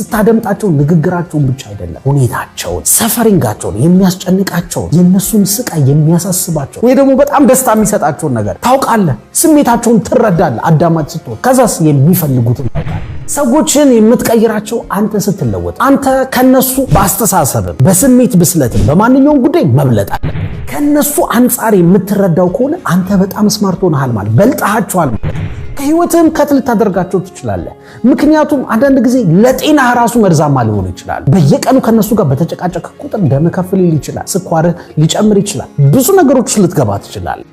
ስታደምጣቸው ንግግራቸውን ብቻ አይደለም፣ ሁኔታቸውን፣ suffering ኣቸውን፣ የሚያስጨንቃቸውን፣ የእነሱን ስቃይ የሚያሳስባቸው ወይ ደግሞ በጣም ደስታ የሚሰጣቸውን ነገር ታውቃለህ። ስሜታቸውን ትረዳለህ አዳማጭ ስትሆን። ከዛስ የሚፈልጉትን ታውቃለህ። ሰዎችን የምትቀይራቸው አንተ ስትለወጥ፣ አንተ ከነሱ በአስተሳሰብም በስሜት ብስለትም በማንኛውም ጉዳይ መብለጥ አለብህ። ከነሱ አንጻር የምትረዳው ከሆነ አንተ በጣም smart ሆነሃል ማለት፣ በልጠሃቸዋል ማለት። ከህይወትህም cut ልታደርጋቸው ትችላለህ። ምክንያቱም አንዳንድ ጊዜ ለጤናህ ራሱ መርዛማ ሊሆኑ ይችላል። በየቀኑ ከነሱ ጋር በተጨቃጨቅክ ቁጥር ደም ከፍ ሊል ይችላል፣ ስኳርህ ሊጨምር ይችላል። ብዙ ነገሮች ልትገባ ትችላለህ።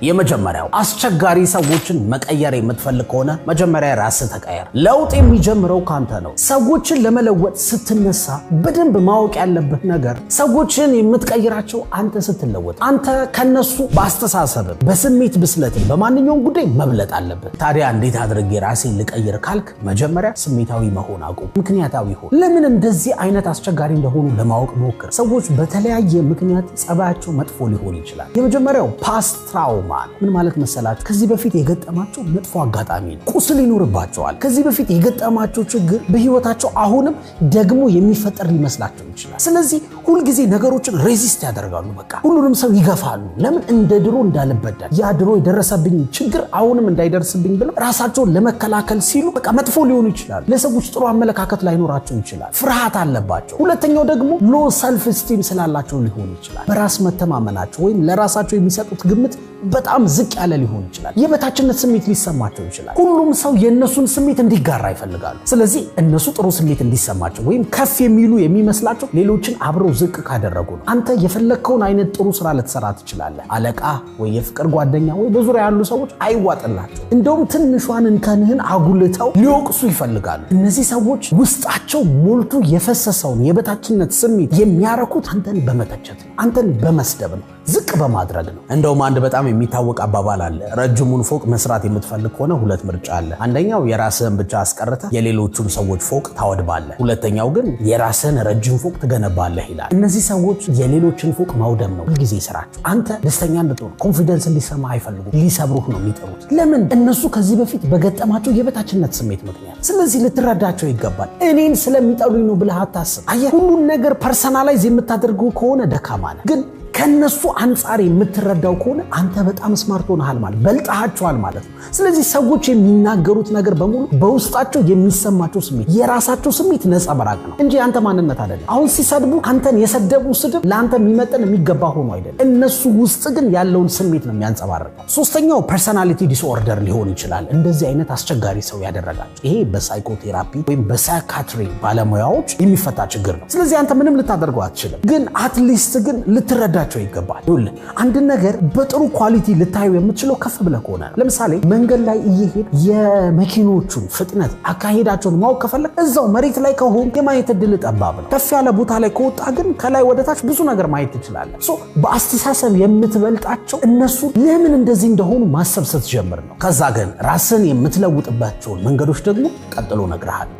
የመጀመሪያው፣ አስቸጋሪ ሰዎችን መቀየር የምትፈልግ ከሆነ መጀመሪያ ራስህ ተቀየር። ለውጥ የሚጀምረው ካንተ ነው። ሰዎችን ለመለወጥ ስትነሳ በደንብ ማወቅ ያለብህ ነገር ሰዎችን የምትቀይራቸው አንተ ስትለወጥ፣ አንተ ከነሱ በአስተሳሰብም በስሜት ብስለትም በማንኛውም ጉዳይ መብለጥ አለብህ። ታዲያ እንዴት አድርጌ ራሴን ልቀይር ካልክ መጀመሪያ ስሜታዊ መሆን አቁም፣ ምክንያታዊ ሁን። ለምን እንደዚህ አይነት አስቸጋሪ እንደሆኑ ለማወቅ ሞክር። ሰዎች በተለያየ ምክንያት ጸባያቸው መጥፎ ሊሆን ይችላል። የመጀመሪያው past trauma። ምን ማለት መሰላችሁ? ከዚህ በፊት የገጠማቸው መጥፎ አጋጣሚ ነው። ቁስል ይኖርባቸዋል። ከዚህ በፊት የገጠማቸው ችግር በህይወታቸው አሁንም ደግሞ የሚፈጠር ሊመስላቸው ይችላል። ስለዚህ ሁልጊዜ ነገሮችን resist ያደርጋሉ። በቃ ሁሉንም ሰው ይገፋሉ። ለምን እንደ ድሮ እንዳልበደል፣ ያ ድሮ የደረሰብኝ ችግር አሁንም እንዳይደርስብኝ ብለው ራሳቸውን ለመከላከል ሲሉ በቃ መጥፎ ሊሆኑ ይችላሉ። ለሰዎች ጥሩ አመለካከት ላይኖራቸው ይችላል። ፍርሃት አለባቸው። ሁለተኛው ደግሞ low self esteem ስላላቸው ሊሆን ይችላል። በራስ መተማመናቸው ወይም ለራሳቸው የሚሰጡት ግምት በጣም ዝቅ ያለ ሊሆን ይችላል። የበታችነት ስሜት ሊሰማቸው ይችላል። ሁሉም ሰው የእነሱን ስሜት እንዲጋራ ይፈልጋሉ። ስለዚህ እነሱ ጥሩ ስሜት እንዲሰማቸው ወይም ከፍ የሚሉ የሚመስላቸው ሌሎችን አብረው ዝቅ ካደረጉ ነው። አንተ የፈለግከውን አይነት ጥሩ ስራ ልትሰራ ትችላለህ። አለቃ ወይ የፍቅር ጓደኛ ወይ በዙሪያ ያሉ ሰዎች አይዋጥላቸው። እንደውም ትንሿን እንከንህን አጉልተው ሊወቅሱ ይፈልጋሉ። እነዚህ ሰዎች ውስጣቸው ሞልቶ የፈሰሰውን የበታችነት ስሜት የሚያረኩት አንተን በመተቸት ነው፣ አንተን በመስደብ ነው፣ ዝቅ በማድረግ ነው። እንደውም አንድ በጣም የሚታወቅ አባባል አለ። ረጅሙን ፎቅ መስራት የምትፈልግ ከሆነ ሁለት ምርጫ አለ። አንደኛው የራስህን ብቻ አስቀርተህ የሌሎቹን ሰዎች ፎቅ ታወድማለህ። ሁለተኛው ግን የራስህን ረጅም ፎቅ ትገነባለህ ይላል። እነዚህ ሰዎች የሌሎችን ፎቅ ማውደም ነው ሁልጊዜ ስራቸው። አንተ ደስተኛ እንድትሆን፣ confidence እንዲሰማህ አይፈልጉም። ሊሰብሩህ ነው የሚጥሩት። ለምን? እነሱ ከዚህ በፊት በገጠማቸው የበታችነት ስሜት ምክንያት። ስለዚህ ልትረዳቸው ይገባል። እኔን ስለሚጠሉኝ ነው ብለህ አታስብ። አየህ፣ ሁሉን ነገር personalize የምታደርገው ከሆነ ደካማ ነህ። ግን ከነሱ አንጻር የምትረዳው ከሆነ አንተ በጣም smart ሆነሃል ማለት፣ በልጠሃቸዋል ማለት ነው። ስለዚህ ሰዎች የሚናገሩት ነገር በሙሉ በውስጣቸው የሚሰማቸው ስሜት፣ የራሳቸው ስሜት ነጸብራቅ ነው እንጂ አንተ ማንነት አይደለም። አሁን ሲሰድቡ አንተን የሰደቡ ስድብ ለአንተ የሚመጥን የሚገባ ሆኖ አይደለም። እነሱ ውስጥ ግን ያለውን ስሜት ነው የሚያንጸባርቀው። ሶስተኛው personality disorder ሊሆን ይችላል። እንደዚህ አይነት አስቸጋሪ ሰው ያደረጋቸው፣ ይሄ በ psychotherapy ወይም በ psychiatry ባለሙያዎች የሚፈታ ችግር ነው። ስለዚህ አንተ ምንም ልታደርገው አትችልም። ግን at least ግን ልትረዳቸው ይገባል። ይኸውልህ፣ አንድን ነገር በጥሩ quality ልታየው የምትችለው ከፍ ብለህ ከሆነ ነው። ለምሳሌ መንገድ ላይ እየሄድክ የመኪኖቹን ፍጥነት፣ አካሄዳቸውን ማወቅ ከፈለግክ እዛው መሬት ላይ ከሆንክ የማየት እድል ጠባብ ነው። ከፍ ያለ ቦታ ላይ ከወጣህ ግን ከላይ ወደ ታች ብዙ ነገር ማየት ትችላለህ። So በአስተሳሰብ የምትበልጣቸው እነሱ ለምን እንደዚህ እንደሆኑ ማሰብ ስትጀምር ነው። ከዛ ግን ራስህን የምትለውጥባቸውን መንገዶች ደግሞ ቀጥሎ እነግርሃለሁ።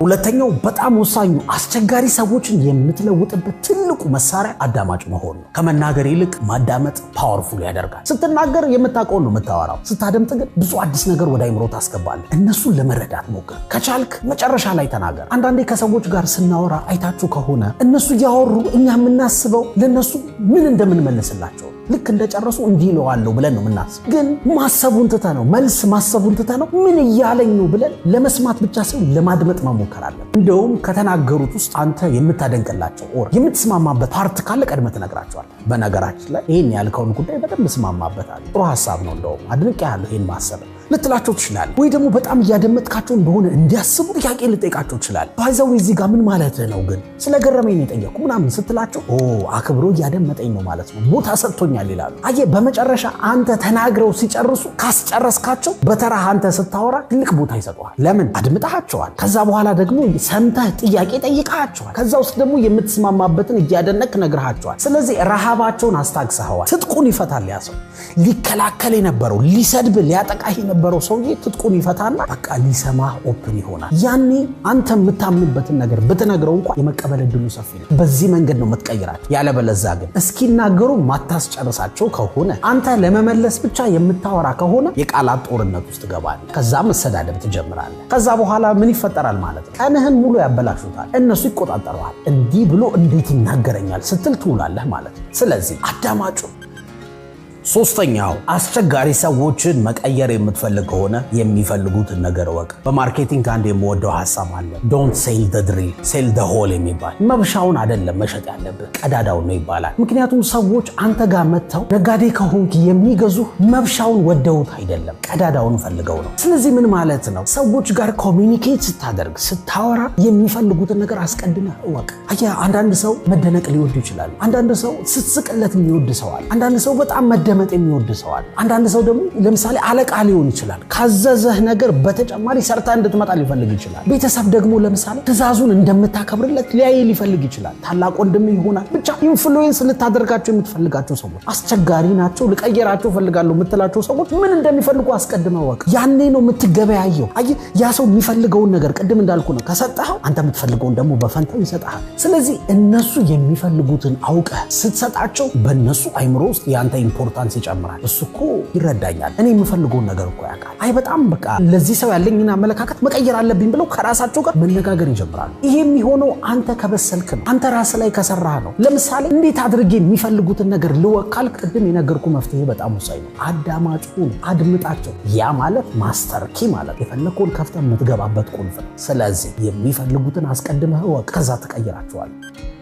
ሁለተኛው በጣም ወሳኙ አስቸጋሪ ሰዎችን የምትለውጥበት ትልቁ መሳሪያ አዳማጭ መሆን ነው። ከመናገር ይልቅ ማዳመጥ powerful ያደርጋል። ስትናገር የምታውቀውን ነው የምታወራው። ስታደምጥ ግን ብዙ አዲስ ነገር ወደ አይምሮህ ታስገባለህ። እነሱን ለመረዳት ሞክር። ከቻልክ መጨረሻ ላይ ተናገር። አንዳንዴ ከሰዎች ጋር ስናወራ አይታችሁ ከሆነ እነሱ እያወሩ እኛ የምናስበው ለእነሱ ምን እንደምንመልስላቸው፣ ልክ እንደጨረሱ እንዲህ እለዋለሁ ብለን ነው የምናስብ። ግን ማሰቡን ትተን ነው፣ መልስ ማሰቡን ትተን ነው፣ ምን እያለኝ ነው ብለን ለመስማት ብቻ ሳይሆን ለማድመጥ መሞከር አለብን። እንደውም ከተናገሩት ውስጥ አንተ የምታደንቅላቸው or የምትስማማበት part ካለ ቀድመህ ትነግራቸዋለህ። በነገራችን ላይ ይህን ያልከውን ጉዳይ በደንብ እስማማበታለሁ፣ ጥሩ ሀሳብ ነው፣ እንደውም አድንቄሃለሁ ይህን ማሰብ ልትላቸው ትችላለህ። ወይ ደግሞ በጣም እያደመጥካቸው እንደሆነ እንዲያስቡ ጥያቄ ልትጠይቃቸው ትችላለህ። By the way፣ እዚህ ጋር ምን ማለት ነው ግን፣ ስለገረመኝ ነው የጠየኩ ምናምን ስትላቸው፣ ኦ አክብሮ እያደመጠኝ ነው ማለት ነው፣ ቦታ ሰጥቶኛል ይላሉ። አየህ፣ በመጨረሻ አንተ ተናግረው ሲጨርሱ ካስጨረስካቸው በተራህ አንተ ስታወራ ትልቅ ቦታ ይሰጡሃል። ለምን? አድምጠሃቸዋል። ከዛ በኋላ ደግሞ ሰምተህ ጥያቄ ጠይቀሃቸዋል። ከዛ ውስጥ ደግሞ የምትስማማበትን እያደነቅክ ነግረሃቸዋል። ስለዚህ ረሃባቸውን አስታግሰኸዋል። ትጥቁን ይፈታል። ያ ሰው ሊከላከል የነበረው፣ ሊሰድብ ሊያጠቃህ የነበረውን የነበረው ሰውዬ ትጥቁን ይፈታና በቃ ሊሰማህ open ይሆናል። ያኔ አንተ የምታምንበትን ነገር ብትነግረው እንኳን የመቀበል እድሉ ሰፊ ነው። በዚህ መንገድ ነው የምትቀይራቸው። ያለበለዛ ግን እስኪናገሩ ማታስጨርሳቸው ከሆነ፣ አንተ ለመመለስ ብቻ የምታወራ ከሆነ የቃላት ጦርነት ውስጥ ትገባለህ። ከዛ መሰዳደብ ትጀምራለህ። ከዛ በኋላ ምን ይፈጠራል ማለት ነው? ቀንህን ሙሉ ያበላሹታል። እነሱ ይቆጣጠሩሃል። እንዲህ ብሎ እንዴት ይናገረኛል ስትል ትውላለህ ማለት ነው። ስለዚህ አዳማጩ። ሶስተኛው፣ አስቸጋሪ ሰዎችን መቀየር የምትፈልግ ከሆነ የሚፈልጉትን ነገር እወቅ። በ marketing አንድ የምወደው ሀሳብ አለ። "Don't sell the drill, sell the hole" የሚባል። መብሻውን አይደለም መሸጥ ያለብህ፣ ቀዳዳውን ነው ይባላል። ምክንያቱም ሰዎች አንተ ጋር መጥተው ነጋዴ ከሆንክ የሚገዙህ መብሻውን ወደውት አይደለም፣ ቀዳዳውን ፈልገው ነው። ስለዚህ ምን ማለት ነው? ሰዎች ጋር communicate ስታደርግ፣ ስታወራ የሚፈልጉትን ነገር አስቀድመህ እወቅ። አየህ፣ አንዳንድ ሰው መደነቅ ሊወድ ይችላል። አንዳንድ ሰው ስትስቅለት የሚወድ ሰው አለ። አንዳንድ ሰው በጣም መደመጥ የሚወድ ሰው አለ። አንዳንድ ሰው ደግሞ ለምሳሌ አለቃ ሊሆን ይችላል። ካዘዘህ ነገር በተጨማሪ ሰርተህ እንድትመጣ ሊፈልግ ይችላል። ቤተሰብ ደግሞ ለምሳሌ ትዕዛዙን እንደምታከብርለት ሊያይ ሊፈልግ ይችላል። ታላቅ ወንድም ይሆናል። ብቻ influence ልታደርጋቸው የምትፈልጋቸው ሰዎች አስቸጋሪ ናቸው፣ ልቀይራቸው እፈልጋለሁ የምትላቸው ሰዎች ምን እንደሚፈልጉ አስቀድመህ እወቅ። ያኔ ነው የምትገበያየው። አየህ፣ ያ ሰው የሚፈልገውን ነገር ቅድም እንዳልኩ ነው ከሰጠኸው፣ አንተ የምትፈልገውን ደግሞ በፈንታው ይሰጥሃል። ስለዚህ እነሱ የሚፈልጉትን አውቀህ ስትሰጣቸው በእነሱ አይምሮ ውስጥ የአንተ importance ይጨምራል። እሱ እኮ ይረዳኛል፣ እኔ የምፈልገውን ነገር እኮ ያውቃል። አይ በጣም በቃ ለዚህ ሰው ያለኝን አመለካከት መቀየር አለብኝ ብለው ከራሳቸው ጋር መነጋገር ይጀምራሉ። ይሄ የሚሆነው አንተ ከበሰልክ ነው፣ አንተ ራስህ ላይ ከሰራህ ነው። ለምሳሌ እንዴት አድርጌ የሚፈልጉትን ነገር ልወቅ ካልክ ቅድም የነገርኩህ መፍትሄ በጣም ወሳኝ ነው። አዳማጭ ሁን፣ አድምጣቸው። ያ ማለት master key ማለት የፈለግከውን ከፍተህ የምትገባበት ቁልፍ ነው። ስለዚህ የሚፈልጉትን አስቀድመህ እወቅ፣ ከዛ ትቀይራቸዋለህ።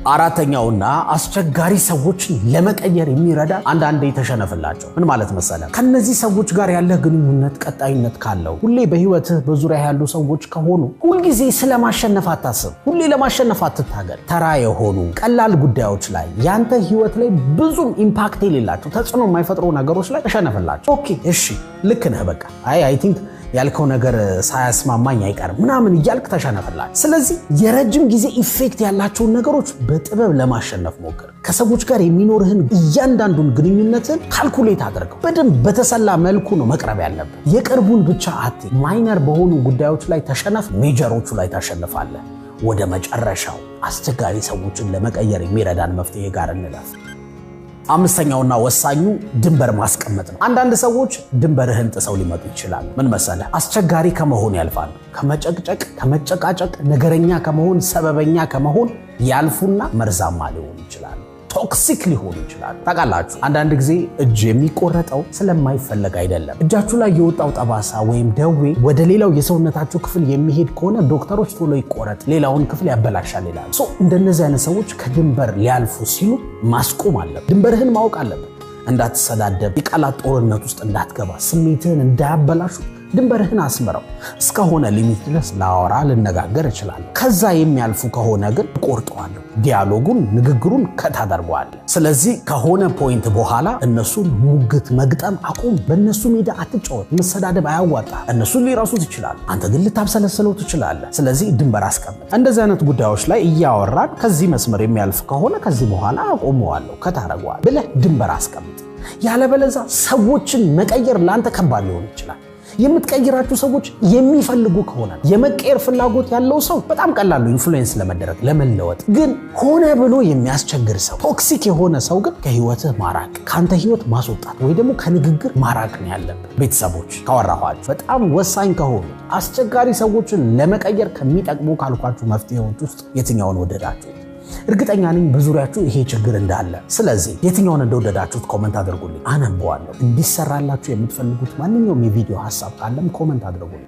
አራተኛውና አስቸጋሪ ሰዎችን ለመቀየር የሚረዳ፣ አንዳንዴ ተሸነፍላቸው። ምን ማለት መሰለህ? ከነዚህ ሰዎች ጋር ያለህ ግንኙነት ቀጣይነት ካለው፣ ሁሌ በህይወትህ በዙሪያህ ያሉ ሰዎች ከሆኑ ሁልጊዜ ስለማሸነፍ አታስብ። ሁሌ ለማሸነፍ አትታገል። ተራ የሆኑ ቀላል ጉዳዮች ላይ፣ ያንተ ህይወት ላይ ብዙም impact የሌላቸው፣ ተጽዕኖ የማይፈጥሩ ነገሮች ላይ ተሸነፍላቸው። Okay፣ እሺ፣ ልክ ነህ፣ በቃ አይ I think ያልከው ነገር ሳያስማማኝ አይቀርም ምናምን እያልክ ተሸነፍላቸው። ስለዚህ የረጅም ጊዜ effect ያላቸውን ነገሮች በጥበብ ለማሸነፍ ሞክር። ከሰዎች ጋር የሚኖርህን እያንዳንዱን ግንኙነትን calculate አድርገው። በደንብ በተሰላ መልኩ ነው መቅረብ ያለብህ። የቅርቡን ብቻ አትይ። Minor በሆኑ ጉዳዮች ላይ ተሸነፍ፣ major ኦቹ ላይ ታሸንፋለህ። ወደ መጨረሻው አስቸጋሪ ሰዎችን ለመቀየር የሚረዳን መፍትሄ ጋር እንለፍ። አምስተኛውና ወሳኙ ድንበር ማስቀመጥ ነው። አንዳንድ ሰዎች ድንበርህን ጥሰው ሊመጡ ይችላሉ። ምን መሰለህ፣ አስቸጋሪ ከመሆን ያልፋሉ። ከመጨቅጨቅ፣ ከመጨቃጨቅ፣ ነገረኛ ከመሆን፣ ሰበበኛ ከመሆን ያልፉና መርዛማ ሊሆኑ ይችላሉ። Toxic ሊሆኑ ይችላሉ። ታውቃላችሁ፣ አንዳንድ ጊዜ እጅ የሚቆረጠው ስለማይፈለግ አይደለም። እጃችሁ ላይ የወጣው ጠባሳ ወይም ደዌ ወደ ሌላው የሰውነታችሁ ክፍል የሚሄድ ከሆነ ዶክተሮች ቶሎ ይቆረጥ፣ ሌላውን ክፍል ያበላሻል ይላሉ። So እንደነዚህ አይነት ሰዎች ከድንበር ሊያልፉ ሲሉ ማስቆም አለብህ። ድንበርህን ማወቅ አለብህ። እንዳትሰዳደብ፣ የቃላት ጦርነት ውስጥ እንዳትገባ፣ ስሜትህን እንዳያበላሹ ድንበርህን አስምረው። እስከሆነ limit ድረስ ላወራ ልነጋገር እችላለሁ። ከዛ የሚያልፉ ከሆነ ግን እቆርጠዋለሁ። Dialogue ኡን፣ ንግግሩን cut አደርገዋለሁ። ስለዚህ ከሆነ point በኋላ እነሱን ሙግት መግጠም አቁም። በእነሱ ሜዳ አትጫወት። መሰዳደብ አያዋጣ። እነሱን ሊረሱት ይችላሉ፣ አንተ ግን ልታብሰለስለው ትችላለህ። ስለዚህ ድንበር አስቀምጥ። እንደዚህ አይነት ጉዳዮች ላይ እያወራን ከዚህ መስመር የሚያልፍ ከሆነ ከዚህ በኋላ አቆመዋለሁ፣ cut አደርገዋለሁ ብለህ ድንበር አስቀምጥ። ያለበለዛ ሰዎችን መቀየር ለአንተ ከባድ ሊሆን ይችላል። የምትቀይራቸው ሰዎች የሚፈልጉ ከሆነ፣ የመቀየር ፍላጎት ያለው ሰው በጣም ቀላሉ influence ለመደረግ፣ ለመለወጥ። ግን ሆነ ብሎ የሚያስቸግር ሰው፣ toxic የሆነ ሰው ግን ከህይወትህ ማራቅ፣ ከአንተ ህይወት ማስወጣት ወይ ደግሞ ከንግግር ማራቅ ነው ያለብህ። ቤተሰቦች፣ ካወራኋችሁ በጣም ወሳኝ ከሆኑ፣ አስቸጋሪ ሰዎችን ለመቀየር ከሚጠቅሙ ካልኳችሁ መፍትሄዎች ውስጥ የትኛውን ወደዳችሁት? እርግጠኛ ነኝ በዙሪያችሁ ይሄ ችግር እንዳለ። ስለዚህ የትኛውን እንደወደዳችሁት comment አድርጉልኝ፣ አነበዋለሁ። እንዲሰራላችሁ የምትፈልጉት ማንኛውም የቪዲዮ ሀሳብ ካለም comment አድርጉልኝ።